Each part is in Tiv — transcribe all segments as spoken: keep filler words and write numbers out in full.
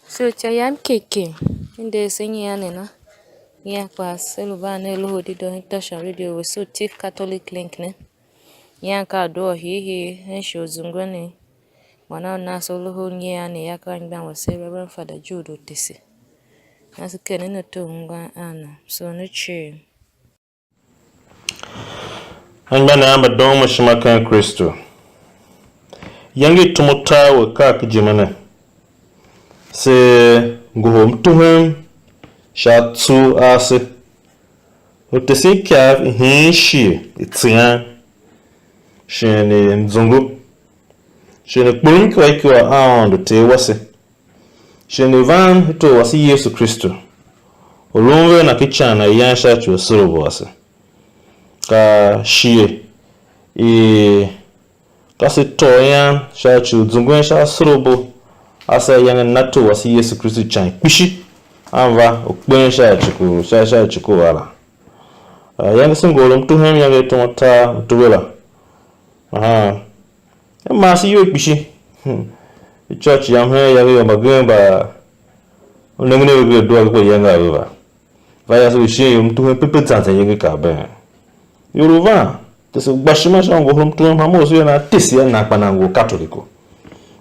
So, ica yam keke, i nder se nyian ne na, nyian kpa se lu van ne Loho Dedoo hen Tasha Radio we, so Tiv Catholic Link ne. Nyian ka adua hiihii hen shighe u zungwe ne, man a u nan se u Loho u nyian ne yô, ka anmgbian wase Reverend Father Jude Otese. Na se keren ato ungwan a na, so ne cii. Anmgbianev mba doon mo ishima ken Kristu, iyange i tom utar u akaa ki ijime ne, se ngohol mtuhem sha atsu ase, u tesen ikav i hiin shighe i tsian, shighe i mzungu, shighe i kporom ikua ikua a Aôndo Ter wase, shighe i van i Tor wase Yesu Kristu, u lun ve a na ken ican ayan sha ci u asorabo ase. Ka shighe i ka se tôô ian sha ci u zungwen sha asorabo ase ayange na Tor wase Yesu Kristu ican kpishi, a va u kpen sha ci ku sha sha ci ku a la. Ayange se ngohol mtuhem iyange i tom utar mtuve la. Ahan. Maa se iyol kpishi. Hmm. Church yam hen iyange yô, mbagenev mba u nengen a ve gre dua ve kpa iyange a ve va. Va yase u shin ior mtuhem pepe zan zan iyange kar been. Ior u van, tese gba ishima sha u ngohol mtuhem, hanma u se yô, nan tese a nan kpa nan ngu Katoliko.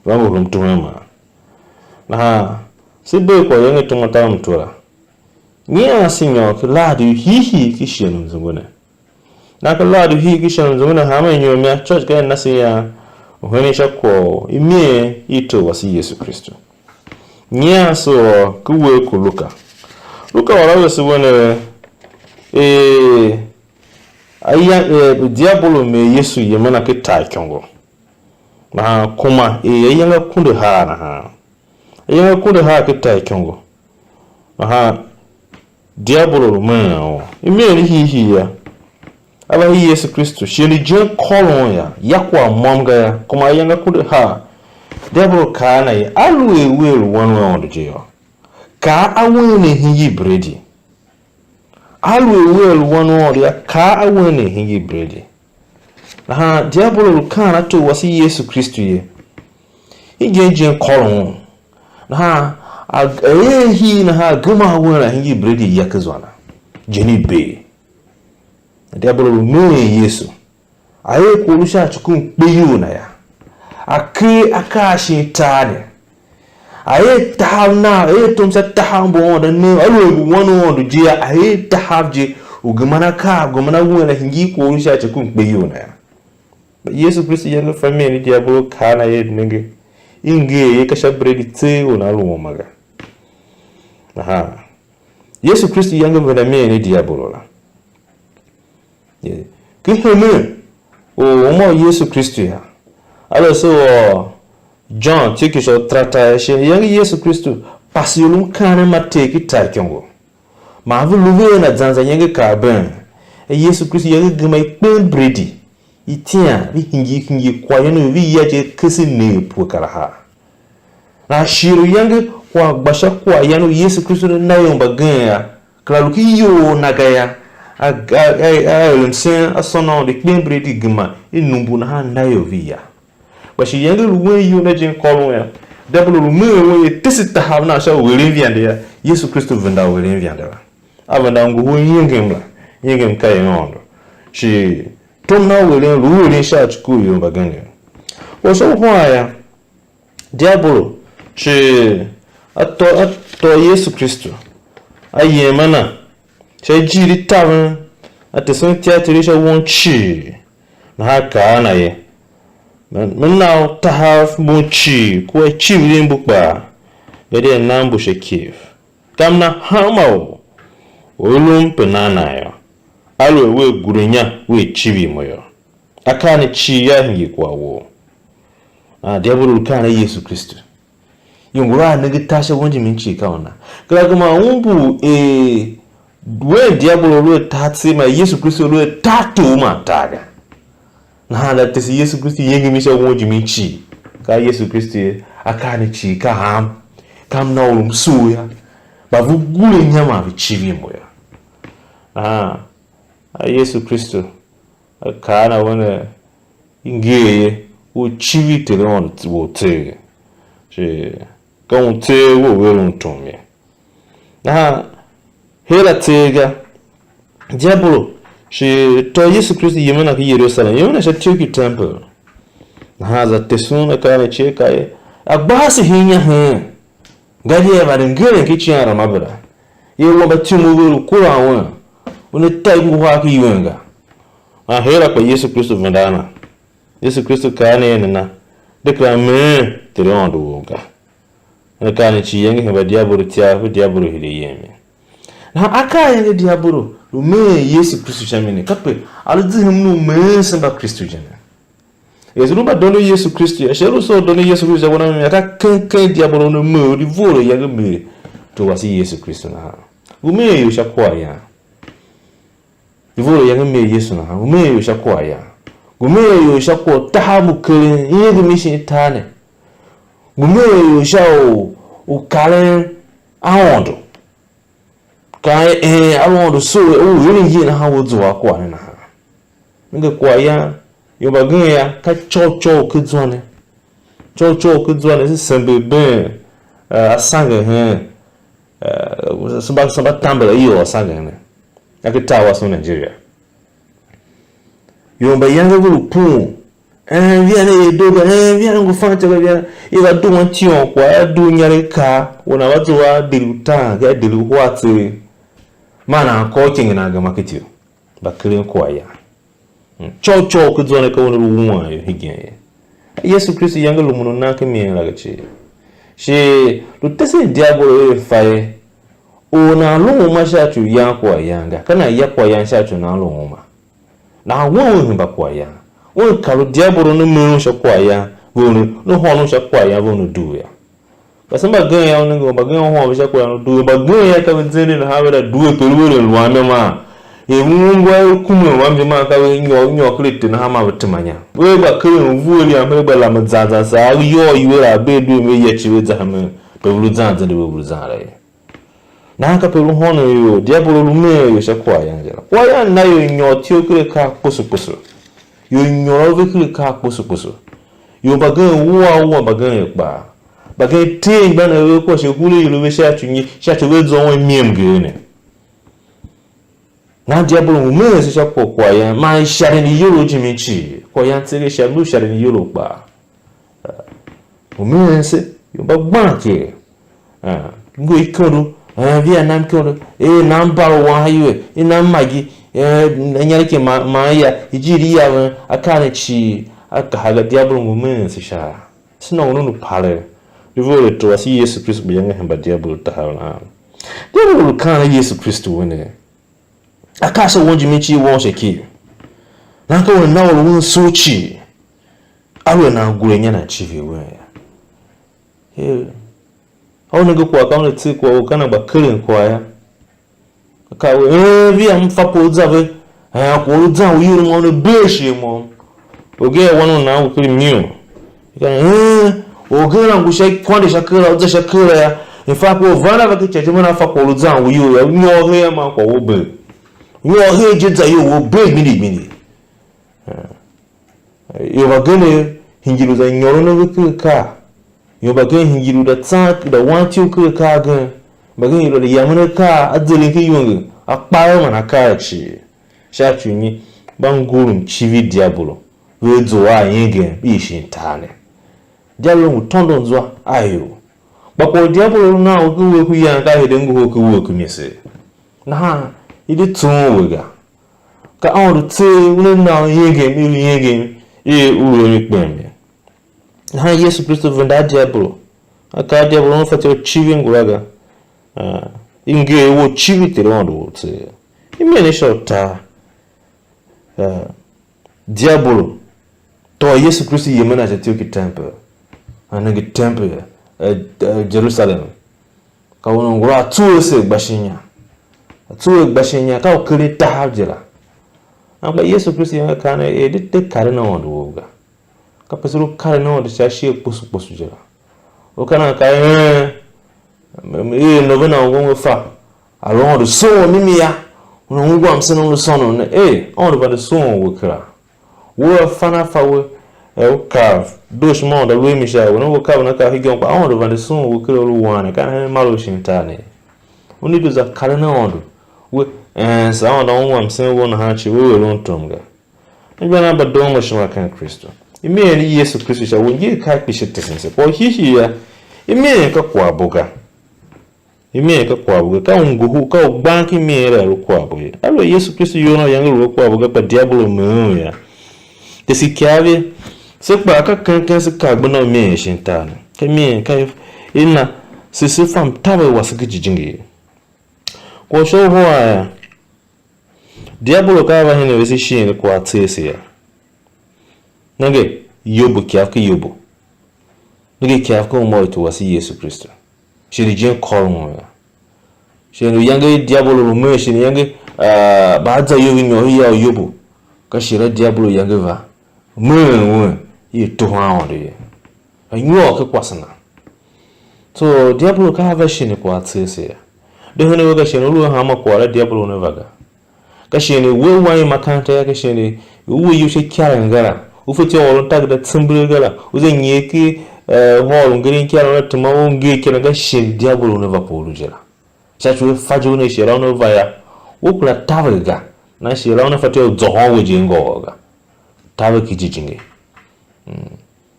Va ngohol mtuhem maa. Nahan, se bee kwagh u iyange i tom utar mtuve la. Nyian se nyôr ki lahadi u hiihii ki shighe u mzungu ne. Nahan ka lahadi u hiihii ki shighe u mzungu ne, hanma inyom ya church ka i na se ian u henen sha kwagh u imeen i Tor wase Yesu Kristu. Nyian se ôr ki uwegh ku Luka. Luka ôr a vese wen er, er aya er Diabolo mer Yesu yemen a ken taaikôngo. Nahan kuma er ayange akunduahar nahan. Ayange akunduahar ken taaikôngo. Nahan Diabolo lu meen un. Imeen i hiihii yô, a va hi Yesu Kristu, shighe i jen kôron yô, ya kwagh môm ga yô, kuma ayange akunduahar. Diabolo kaa a na er, aluer wea lu Wan u Aôndo je yô, kaa a wen ne hingir bredi. Aluer wea lu Wan u Aôndo yô, kaa a wen ne hingir bredi. Nahan Diabolo lu kaan a Tor wase Yesu Kristu ye. Hingen jen kôron un. Nahan a, a er hii nahan a gema a wen la hingir bredi ya ken zwa na. Jen i bee. Diabolo lu meen Yesu. A er kwagh u lu sha ci ku mkpeyou na yô. A ker akaa shin tar ne. A er tahav nav, a er tom sha tahav mbu Aôndo a ne, aluer ngu Wan u Aôndo je yô, a er tahav je, u geman akaa, u geman a wen la hingir kwagh u lu sha ci ku mkpeyou na yô. Yesu Kristu yange fa mien i Diabolo kaa na er, nenge, i nger ye, ka sha bredi tseegh u nan lu uma ga. Aha. Yesu Kristu yange venda mien i Diabolo la. Ye. Ki hemen u uma u Yesu Kristu yô, a lu se u John tiki sha u tartar ashe, yange Yesu Kristu pase ior mkaanem ma Ter ki taaikôngo. Man ve lu ve a na zan zan yange kar been. Yesu Kristu yange gema i kpen bredi, i tian, ve hingir hingir kwaghyan u ve ya je kese ne pue kar ahar. Nahan shighe u yange kwagh gba sha kwaghyan u Yesu Kristu ne na ior mbagenev yô, kera lu ken iyol na ga yô, a, a, a, a er msen, a sôn Aôndo, i kpen bredi gema, i numbu nahan na ior ve ya. Kpa shi yange lu wen iyol na jen kôron yô, Diabolo lu meen wen, i tese tahav na sha u eren ivande yô, Yesu Kristu venda u eren ivande la. A venda ngohol iengem la, iengem ka i Aôndo. Shi tom na u eren, lu u eren sha ci ku ior mbagenev. Kpa sha uhar yô, Diabolo shi a tôô, a tôô Yesu Kristu, a yem a na sha ijiir i taven, a tesen ityaghtir i sha won cii, nahan kaa a na er: Me, me na u tahav mbun cii kua icivir i mbu kpaa, gadia nan mbu sha ikyev. Ka m na hanma or u i lum pe nan nan yô, aluer wea guda inya wea civir mo yô. Akaa ne cii a hingir kwagh wou. Ah, Diabolo lu kaan a Yesu Kristu. Ior ngula a nenge tar sha won jimin cii ka una. Kera gema umbur er wen Diabolo lu a tar tseegh man Yesu Kristu lu a tar tor man tar ga. Nahan a tese Yesu Kristu iengem i sha won jimin cii. Ka Yesu Kristu ye, akaa ne cii ka ham? Ka m na or u m sugh yô. Kpa ve gure inya man ve civir mo yô. Nahan a Yesu Kristu a kaa na ve ne, i nger ye, u civir Ter Aôndo u tseegh. Shi ka un tseegh u ver un tom ye. Nahan her a tseegh ga, diabolo shi tôô Yesu Kristu yemen a ken Yerusalem, yemen a sha ityough ki tempel. Nahan za tesen akaa ne cie, kaa er, a gba ase hen inya heen, gadia vande ngeren ken icighan Ramabera, er wambatyomov vev lu kuran un, una ta i nguhar ken iwen ga. Man her a kpa Yesu Kristu venda a na. Yesu Kristu kaa ne er nana? De kera meen Ter Aôndo wou ga. Una kaa ne cii, iyange hemba diabolo ityav, ve diabolo hide yem ye. Nahan akaa a iyange diabolo lu meen Yesu Kristu sha mi ne, kape a lu zegemnum u meen se mba Kristu je ne. Er se lu mbadondo Yesu Kristu yô, shi aluer se u dondo Yesu Kristu sha wan a mi, ka keng keng diabolo una mee u di vough iyange mer tor wase Yesu Kristu nahan. Ngu meen ior sha kwaghyan. Di vough iyange mer Yesu nahan, ngu meen ior sha kwaghyan. Ngu meen ior sha kwagh u tahav mo keren, ienge mi shin tar ne. Ngu meen ior sha u, u karen Aôndo. Kaan er, ee, Aôndo soo u eren iyegh nahan we zua a kwagh ne nahan. Nenge kwaghyan, ior mbagenev yô, ka côghcôugh ken zwa ne. Côghcôugh ken zwa ne, se sember been, eh, asange hen, eh, se mba, se mba tambela ior asange ne. A ken tar wase u Nigeria. Ior mba iyange ve lu pun, ee, via ne er doo ga, ee, via ne ngu fatyô ga, via ne, i va duen ityôghkwagh, a dugh inyaregh kaa, u nan va zua a deri utaan, a deri uhar tseegh, man nan kôr ikenge nan gema ken ityou, mba keren kwaghyan. Mm, côghcôugh ken zwa ne ka una lu wuan ior hegen ye. Yesu Kristu yange lumun u nan ken mien la ga cii. Shi lu tesen diabolo er a fa ye, or nan lu uma sha ci u yan kwaghyan ga, ka nan ya kwaghyan sha ci u nan lu uma. Nahan wen u hemba kwaghyan. Un kar u diabolo ne meen un sha kwaghyan, ve un ne hôôn un sha kwaghyan, ve un ne dugh yô. Kpa se mbagenev yô, u nenge u mbagenev u hôôn ve sha kwaghyan u dugh, mbagenev yô, ka ve zende nahan ve da due pe lu eren luam yô maa? Er ve ungwa er kumen luam je maa, ka ve nyôr, nyôr ken ete nahan maa ve tema inya. Ve gba keren u vue liam, ve gba lamen zan zan saa, ve yôô iwer a bee due, ve ya ci ve za hemen, pe ve lu zan zende ve ve lu zan la ye. Nahan kape lu hônon ior, diabolo lu meen ior sha kwaghyan je la. Kwaghyan na ior nyôr ityough ken akaa kposo kposo. Ior nyôr ave ken akaa kposo kposo. Ior mbagenev wua wua mbagenev kpaa. Mbagenev tee mgbianev ve kua shi hure ior ve sha ci u nyi, sha ci ve zôôn imyemnger ne. Nahan diabolo ngu meen se sha kwagh kwaghyan, man isharen iyolough jimin cii. Kwaghyan tseegh sha, lu isharen iyolough kpaa. U meen se, ior mba gban ki, ah, ngu ikondo, eh, via nam ikondo, eh, nam bar u wan iwe, i nam magi, eh, inyaregh ki ma, ma ya, ijiir i yaven, akaa ne cii, a kaha ga, diabolo ngu meen se sha. Se nôngo un u paren. Di vough er tor wase Yesu Kristu mba yange hemba diabolo tahav nahan. Diabolo lu kaan a Yesu Kristu u ne. Akaa sha won jimin cii won sha ki. Nahan ka un na or u un soo cii. Aluer nan gure inya nan civir wen yô. Ee. A u nenge kwagh ka una tser kwagh u ka nan gba keren kwagh yô. Ka we, ee, via m fa kwagh u za ve. Ee, kwagh u zan u iyol môm ne bee shighe môm. Orgen wan u nan u ken miu. Ka, ee, orgen la ngu sha ikwande sha kera, u za sha kera yô. In fact, kwagh u van a va ken ica je, man a fa kwagh u zan u iyol yô, u nyôr her man kwagh u bee. U nyôr her je za iyol u bee gbindi gbindi. Ior mbagenev hingir u za nyôron a ve ken akaa. Ior mbagenev hingir u da tsan, da wan ityough ken akaa agen. Mbagenev hingir u da yamen akaa, a zeren ken iwenge, a kpa ve man akaa cii. Sha ci u nyi? Mba ngulum civir diabolo, ve zua a iengem i shin tar ne. Diabolo ngu tôndon zwa a ior. Kpa kwagh u diabolo lu nan u ken uwegh ku yan, ka hide ngohol ken uwegh ku mise. Nahan i de tsoon we ga. Ka Aôndo tseegh, una na u iengem i lu iengem i u lu a mi kpen ye. Nahan Yesu Kristu venda a diabolo. A kaa a diabolo, una fatyô u civir ngula ga. Ah, i nger u civir Ter Aôndo u tseegh. I mien i sha utar. Ah, diabolo tôô Yesu Kristu yemen a sha ityough ki tempel. A nenge tempel, eh, eh, Jerusalem. Ka un u ngula a tsuwe ase gba shin inya. A tsuwe gba shin inya, ka u keren tahav je la. Kpa Yesu Kristu yange kaa ne er, de, de karen Aôndo wou ga. Kape se lu karen Aôndo sha shighe kposo kposo je la. U ka nan kaa, ee, M-, m-, er no ve na ongo ngu fa, a lu Aôndo soon mimi ya, una ungwa msen u lu sônon ne. Ee, Aôndo vande soon we kera. We a fan a fa we, er u kav, dooshima Aôndo a lu a mi sha a we, nongo u kav na kav hegen kpa Aôndo vande soon we kera u lu wan ne, ka nahan mar u shin tar ne. U ne di za karen Aôndo, we, ee, sa Aôndo a ungwa msen wou nahan cii, we u eren tom ga. Anmgbianev mba doon mo ishima ken Kristu, i meen i Yesu Kristu sha wou ngir ka kpishi tesen se kwagh u hiihii yô, i meen ka kwaghbo ga. I meen ka kwaghbo ga, ka u ngohol, ka u gban ken meen la lu kwaghbo ye. Aluer Yesu Kristu iyol na u yange lu a kwaghbo ga, kpa diabolo meen un yô, tese ikav ye. Se kpaa ka ken ken se kar gbenda u meen shin tar ne. Ka meen ka i na se, se fa mtaver wase ken jijingi ye. Kwagh u sha uhar yô, diabolo ka a va hen a vese shin kwagh tseegh se yô. Nenge, Yobu, ikav ki Yobu. Nenge, ikav ki uma u tor wase Yesu Kristu. Shighe jen kôron yô. Shighe u yange diabolo lu meen, shighe yange, ah, ba a za iyol i nyôr i ya u Yobu. Ka shighe diabolo yange va meen un, i tuhwan Aôndo ye. A nyôr ken kwase na. So, diabolo ka a va shin kwagh tseegh se yô. De hen a we ka shin u lu a hanma kwagh la diabolo una va ga. Ka shin u we wan i makanta yô, ka shin u we iyol sha ikaren ga la, u fetyô u ôron takerada tsember ga la, u za nyer ken, eh, hall u ngeren ikaren la, tema u nger ikaren, ka shin diabolo una va pe u lu je la. Sha ci u fa je una shighe la una va yô, u kera taver ga, nahan shighe la una fatyô u zôhôn we je ngôôr ga. Taver ken jijingi. Mm.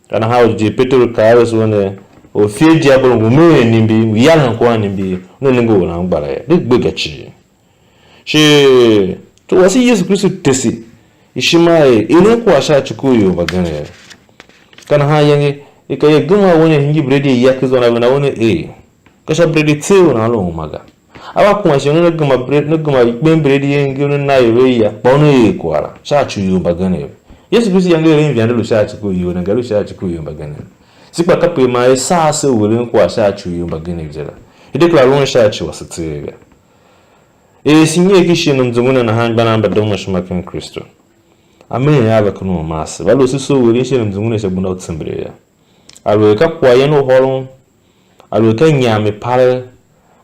Ka nahan orjir Peteru kaa a vese ne, orfie diabolo ngu meen nimbi, ngu yaren kua nimbi, una nenge u nan gbara yô, de gbe ga cii. Shi tor wase Yesu Kristu tese ishima er eren kwagh sha ci ku ior mbagenev. Ka nahan iyange i ka i gema a we ne hingir bredi a ya ken zwa na ve na we ne er, ka sha bredi tseegh u nan lu uma ga. A va kuma shi una gema bredi, una gema ikpen bredi i ngir una na ior ve ya, kpa una er kwagh la sha ci u ior mbagenev. Yesu Kristu yange eren ivande lu sha ci ku ior, nenge lu sha ci ku ior mbagenev. Se kpa kape man i saa se u eren kwagh sha ci u ior mbagenev je la. I de kera lun sha ci wase tseegh ga. Er se nyer ken shighe u mzungu ne nahan, anmgbianev mba doon mo ishima ken Kristu, amen a ve ken u ma ase. Va lu se soo u eren shighe u mzungu ne sha gbenda u tsember yô. Aluer ka kwaghyan u hôron, aluer ka inyam i pare,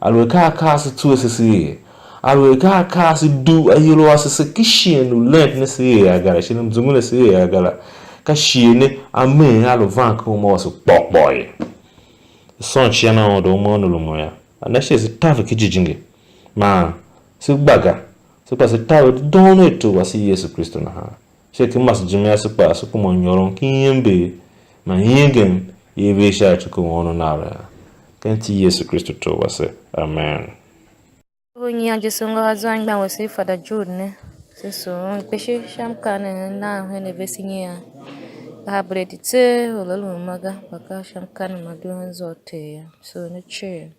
aluer ka akaa se tsuwe se se er, aluer ka akaa se dugh ayol a ase se ken shighe u Lent ne se er a ga la, shighe u mzungu ne se er a ga la, ka shighe ne amen a lu van ken uma wase kpôghkpôghô ye. Sôn cian Aôndo uma una lumun yô. A na shighe se taver ken jijingi, man se gba ga, se kpa se taver dedoo nen tor wase Yesu Kristu nahan. Sha ki masejime ase kpaa se kuma u nyôron ken iember man iengem i i ver sha ci ku ônov nav la yô. Ken iti i Yesu Kristu tor wase. Amen. U nyian je se ungwa zwa anmgbian wase Fada Jude ne, se soo un kpishi sha mkaanem nan hen a vese nyian. Kaha bredi tseegh u lu a lu uma ga, kpa ka sha mkaanem ma duen zwa u Ter yô. So ne cii.